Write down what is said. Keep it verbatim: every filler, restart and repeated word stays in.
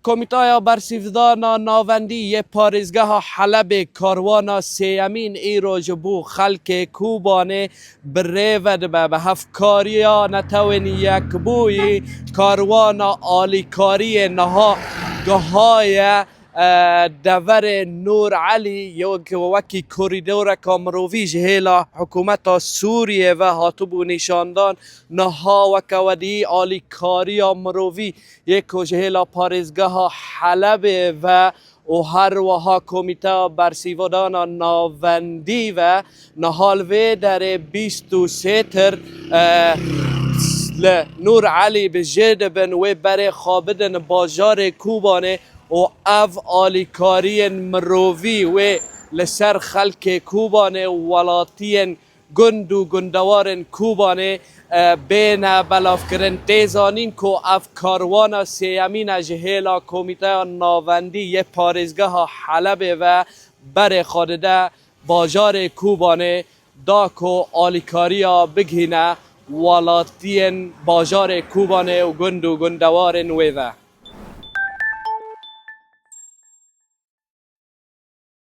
Komîteya Bersîvdana Navendî yê Parêzgeha Helebê karwana sêyemîn îro ji bo xelkê Kobanê bi rê ve dibe. Bi hevkariya Netewên Yekbûyî karwana alîkariyê niha gihaye, e, deverê Nûr Elî, yek wekî korîdoreka mirovî ji hêla hikûmeta Sûriyê ve hatibû nîşandan. Niha weke wedî alîkariya mirovî yê ku ji hêla parêzgeha Helebê ve û her wiha Komîteya Bersîvdana Navendî ve niha li vê derê bîst û sê tir, e, li Nûr Elî bi jê dibin, wê berê xwe bidin bajarê Kobanê û ev alîkariyên mirovî wê li ser xelkê Kobanê û welatiyên gund û gundewarên Kobanê, e, bêne belavkirin. Tê zanîn ku ev karwana sêyemîn e ji hêla Komîteya Navendî yê Parêzgeha Helebê ve berê xwe dide bajarê Kobanê, da ku alîkariya bigihîne welatiyên bajarê Kobanê û gund û gundewarên wê ve.